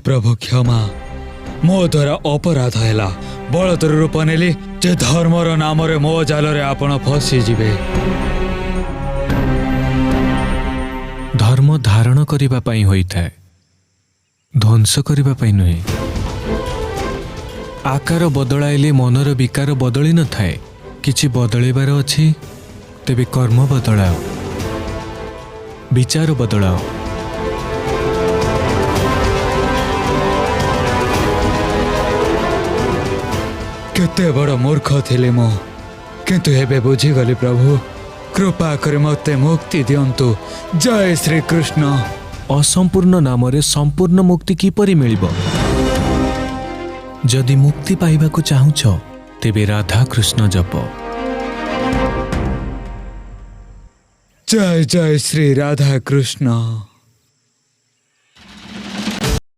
ପ୍ରଭୁ, କ୍ଷମା। ମୋ ଦ୍ୱାରା ଅପରାଧ ହେଲା। ବଳଦର ରୂପ ନେଲି ଯେ ଧର୍ମର ନାମରେ ମୋ ଜାଲରେ ଆପଣ ଫସିଯିବେ। ଧର୍ମ ଧାରଣ କରିବା ପାଇଁ ହୋଇଥାଏ, ଧ୍ୱଂସ କରିବା ପାଇଁ ନୁହେଁ। ଆକାର ବଦଳାଇଲେ ମନର ବିକାର ବଦଳି ନଥାଏ। କିଛି ବଦଳାଇବାର ଅଛି ତେବେ କର୍ମ ବଦଳାଅ, ବିଚାର ବଦଳାଅ। କେତେ ବଡ଼ ମୂର୍ଖ ଥିଲି ମୁଁ, କିନ୍ତୁ ଏବେ ବୁଝିଗଲି ପ୍ରଭୁ। କୃପା କରି ମୋତେ ମୁକ୍ତି ଦିଅନ୍ତୁ। ଜୟ ଶ୍ରୀକୃଷ୍ଣ। ଅସମ୍ପୂର୍ଣ୍ଣ ନାମରେ ସମ୍ପୂର୍ଣ୍ଣ ମୁକ୍ତି କିପରି ମିଳିବ? ଯଦି ମୁକ୍ତି ପାଇବାକୁ ଚାହୁଁଛ ତେବେ ରାଧା କୃଷ୍ଣ ଜପ। ଜୟ ଜୟ ଶ୍ରୀ ରାଧା କୃଷ୍ଣ।